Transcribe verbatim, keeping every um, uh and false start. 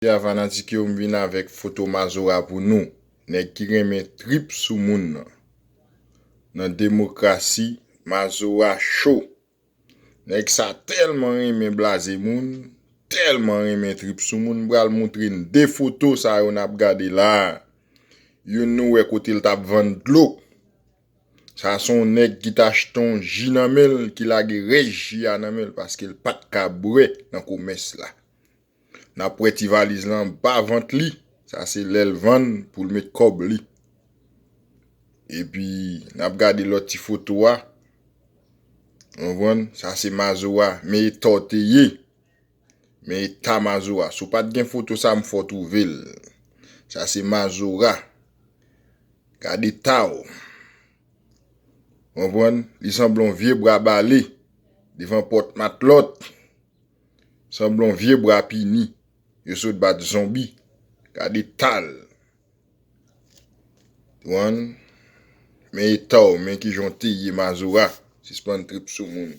Jodi a fanatik yo, m vin avèk foto Mazora pou nou. Nèg ki renmen trip sou moun nan. Nan demokrasi, Mazora cho. Nèg sa tèlman renmen blaze moun, tèlman renmen trip sou moun, m pral moutre n de foto sa yo n ap gade la a. Youn nou wè kote l t ap vann dlo. Sa se yon nèg ki t achte yon ji nan men l, ki lage rès ji a nan men l paske l pa t ka bwè nan komès la. N ap wè ti valiz lan anba vant li. Sa se lè l vann pou l met kòb li. Epi, n ap gade lòt ti foto a. Ou konprann? Sa se Mazora. Men eta w te ye. Men eta Mazora. Si w pa t gen foto sa, m fè w twouve l. Sa se Mazora. Gade eta w. Ou konprann? Li sanble yon vye bra bale. Devan pòt matlòt. Sanble yon vye bra pini. Yo sot bat zonbi. Gade eta l. Ou konprann? Men eta w, men kijan w te ye Mazora. Sispann trip sou moun.